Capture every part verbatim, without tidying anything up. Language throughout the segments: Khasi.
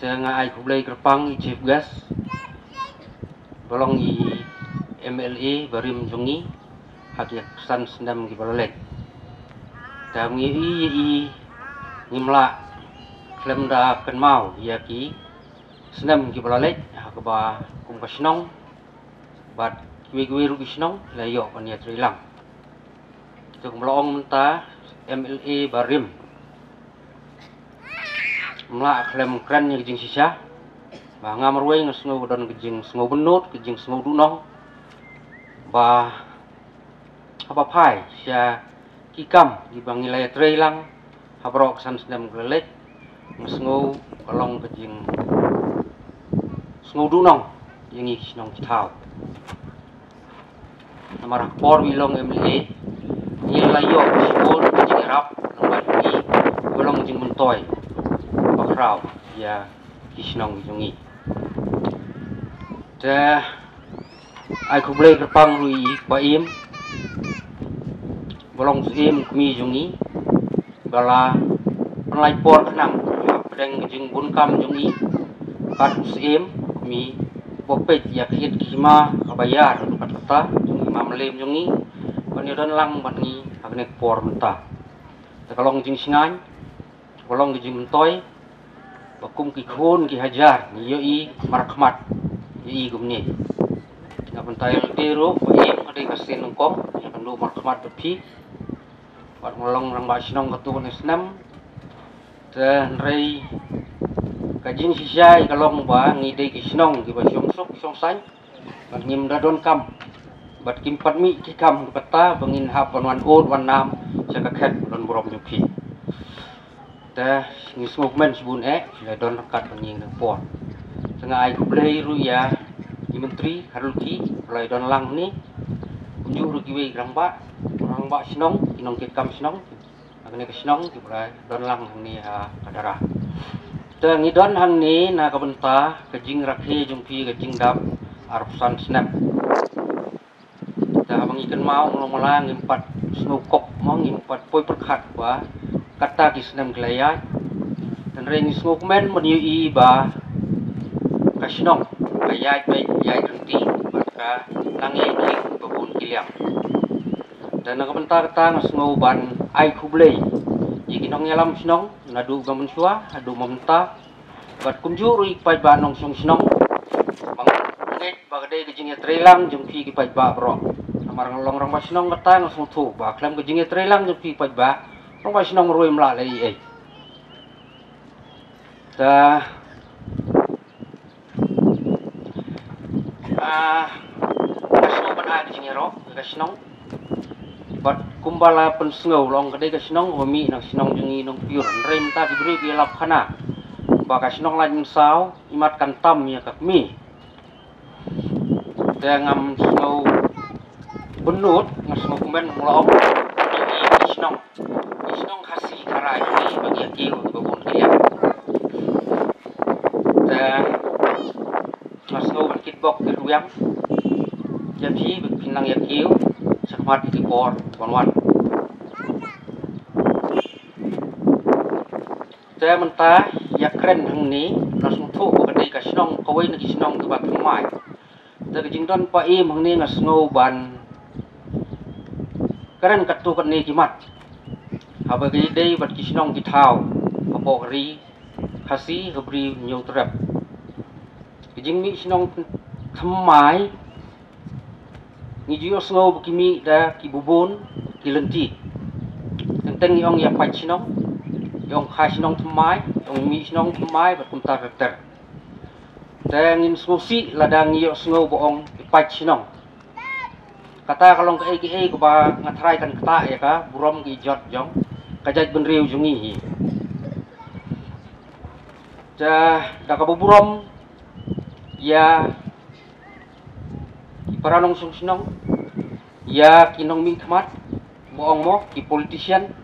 Te nga ai khublei kyrpang ïa i Chief Guest, ba long i M L A barim jong ngi ha ki san snem kiba la leit. Te ngi i i ngim lah khlem da kynmaw ïa ki snem kiba la leit ha kaba kum ka shnong bad kiwei kiwei ruh ki shnong la ïoh ban ïatreilang. Te kumba la ong mynta, M L A barim, ym lah khlem kren ïa ka jingshisha. Ba nga marwei nga sngew ka don ka jingsngew bynnud, ka jingsngew duhnong, ba haba phai sha ki kam kiba ngi la ïatreilang ha baroh ka san snem ka la leit, nga sngew ka long ka jingsngew duhnong ïa ngi ki shnong ki thaw. Namar ha ka por ba i long M L A, ngi la ïoh shibun ka jingïarap lyngba jong i, ba long jingmyntoi bakhraw ïa ki shnong jong ngi. Te ai khublei kyrpang ruh ïa i Bah Im, ba long Syiem Kmie jong ngi, ba la pynlait por khnang hapdeng ka jingbun kam jong i bad u Syiem Kmie, ba peit ïa ka ïit ka hima kaba ïar ruh kat kata jong i Mama Lem jong ngi, ban ïadon lang bad ngi ha kane ka por mynta. Te ka long jingshngaiñ, ka long ka jingmyntoi, ba kum ki khun ki hajar ngi ïohi markhmat ïa i kumne. Na ka bynta ïa lade ruh, Bah Im, ka dei ka sien nyngkong ïa kano markhmat bad phi, bad nga long rangbah shnong katto katne snem. Te hynrei ka jingshisha ka long ba ngi dei ki shnong kiba shong suk shong saiñ, bad ngim da donkam, bad kim pat mih ki kam ruh kata ba ngin hap ban wan ud wan nam sha ka khet ba don burom jong phi. Te ngi sngewkmen shibun eh, la don ryngkat bad ngi ha kane ka por. Te nga ai khublei ruh ïa i Myntri Kharlukhi ba la ïadon lang hangne, kumjuh ruh kiwei ki rangbah, rangbah shnong, ki nongkitkam shnong ha kane ka shnong kiba la don lang hangne ha Kadarai. Te ngi don hangne na ka bynta ka jingrakhe jong phi ka jingdap arphew san snem. Te haba ngi kynmaw, mano mano ngim pat sngewkop mo, ngim pat poi pyrkhat ba kata ki snem ki la ïaid. Hynrei ngi sngewkmen ban ïohi ba ka shnong ka ïaid beit ïaid ryntih bad ka nang ïaid kiew kiba bun ki liang. Te na ka bynta kata nga sngew ban ai khublei ïa ki nongïalam shnong naduh ba mynshuwa haduh ba mynta, bad kumjuh ruh ïa ki paidbah nongshong shnong. Ba nga ngeit ba ka dei ka jingïatreilang jong phi ki paidbah baroh. Namar nga long rangbah shnong kata nga sngewthuh ba khlem ka jingïatreilang jong phi ki paidbah, rangbah shnong ruh ym lah leh ei ei. Te ah, nga sngew ban ai ka jingïaroh ïa ka shnong. Bad kumba la pynsngew, long ka dei ka shnong ba mih na ka shnong jong ngi Nongpyiur. Hynrei mynta ki briew ki ïalap khana ba ka shnong Laitmynsaw imat kan tam ïa ka kmie. Te ngam sngew bynnud, nga sngewkmen, nga la ong ïa ki shnong, ki shnong Khasi Kharai hi ba ngi ïa kiew ba bun ki liang. Te nga sngew ban kitbok kitrwiang ïa phi ba phin nang ïa kiew shakhmat ki por wan wan. Te mynta ïa kren hangne, nga sngewthuh ba ka dei ka shnong kawei na ki shnong kiba thymmai. Te ka jingdon Bah Im hangne nga sngew ban kren katto katne ki mat, haba ka dei bad ki shnong ki thaw hapoh ka ri Khasi, ha Bri Hynñiewtrep. Ka jingmih shnong thymmai, ngi ju ïohsngew ba ki mih da ki bubun ki lynti. Teng teng ngi ong ïa pait shnong, ngi ong kha shnong thymmai, ngi ong mih shnong thymmai bad kumta ter ter. Te ngin sngewsih lada ngi ïohsngew ba ong ïa pait shnong. Kata ka long kaei kaei kaba nga tharai kan ktah ïa ka burom ka ijot jong ka jaitbynriew jong ngi hi. Te da kaba burom ïa ki para nongshong shnong, ïa ki nongmihkhmat, ba ong mo, ki politician.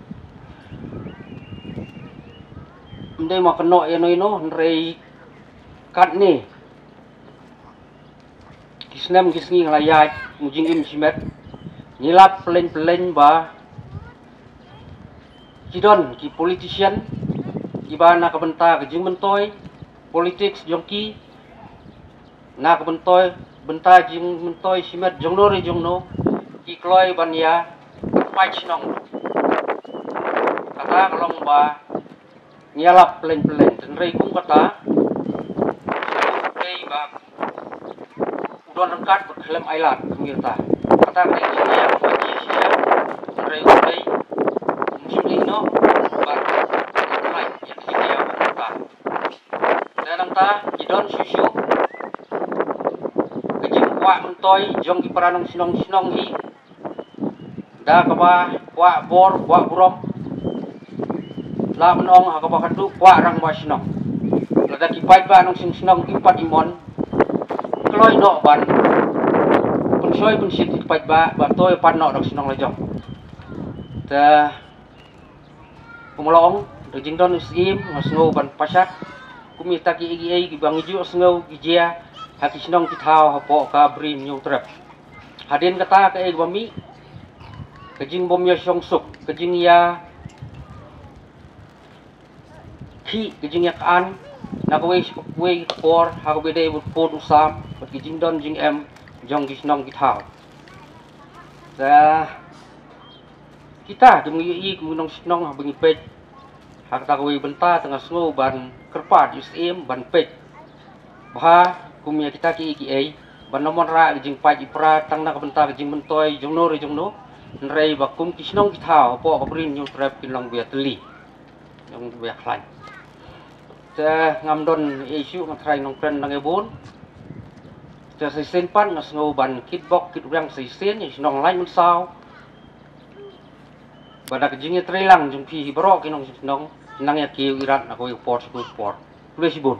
Ym dei ma kynnoh ïano ïano, hynrei katne ki snem ki sngi nga la ïaid mu jingim shimet, ngi lap pyllein pyllein ba ki don ki politician kiba na ka bynta ka jingmyntoi politics jong ki, na ka bynta, bynta jingmyntoi shimet jongno re jongno, ki kloi ban ïa pynpait shnong. Kata ka long ba ngi ïalap pleng pleng, hynrei kum kata, dei ba u don ryngkat bad khlem ailad kum ïa kata. Kata ka dei jingïa ba ngi shisha, hynrei u dei um shu dei noh bad khlem ailad ïa ka jingïa ba kata. Te nangta ki don shuh shuh ka jingkwah myntoi jong ki para nong shnong shnong hi, da kaba kwah bor kwah burom, la mynong ha kaba khadduh kwah rangbah shnong. Lada ki paidbah nong shnong shnong im pat im mon, kloi noh ban pynshoi pynshit ïa ki paidbah ba to ïa pan noh da ka shnong la jong. Te kum la ong, da jingdon u Syiem nga sngew ban pashat kum ïa kita kiei kiei kiba ngi ju sngew ki jia ha ki shnong ki thaw hapoh ka Bri Hynñiewtrep. Hadien kata kaei kaba mih, ka jingbym ïa shong suk, ka jingïa khih, ka jingïa kan na kawei sha kawei ka por ha kaba dei bad pud u sam bad ka jingdon jingem jong ki shnong ki thaw. Te kita ki ngi ïohi kum nong shnong haba ngi peit ha kata kawei bynta, te nga sngew ban kyrpad ïa u Syiem ban peit bha kum ïa kita kiei kiei ban ym wanrah ka jingpait ïa para tang na ka bynta ka jingmyntoi jongno re jongno, hynrei ba kum ki shnong ki thaw hapoh ka Bri Hynñiewtrep kin long ba ïatylli, long ba ïakhlaiñ. Te ngam don ei shuh, nga tharai nongkren dang ïa bun. Te sa shisien pat nga sngew ban kitbok kitrwiang sa shisien ïa shnong Laitumkhrah ba da ka jingïatreilang jong phi hi baroh ki nong shnong, nang ïa kiew ïa rat na kawei ka por sha kawei ka por. Khublei shibun.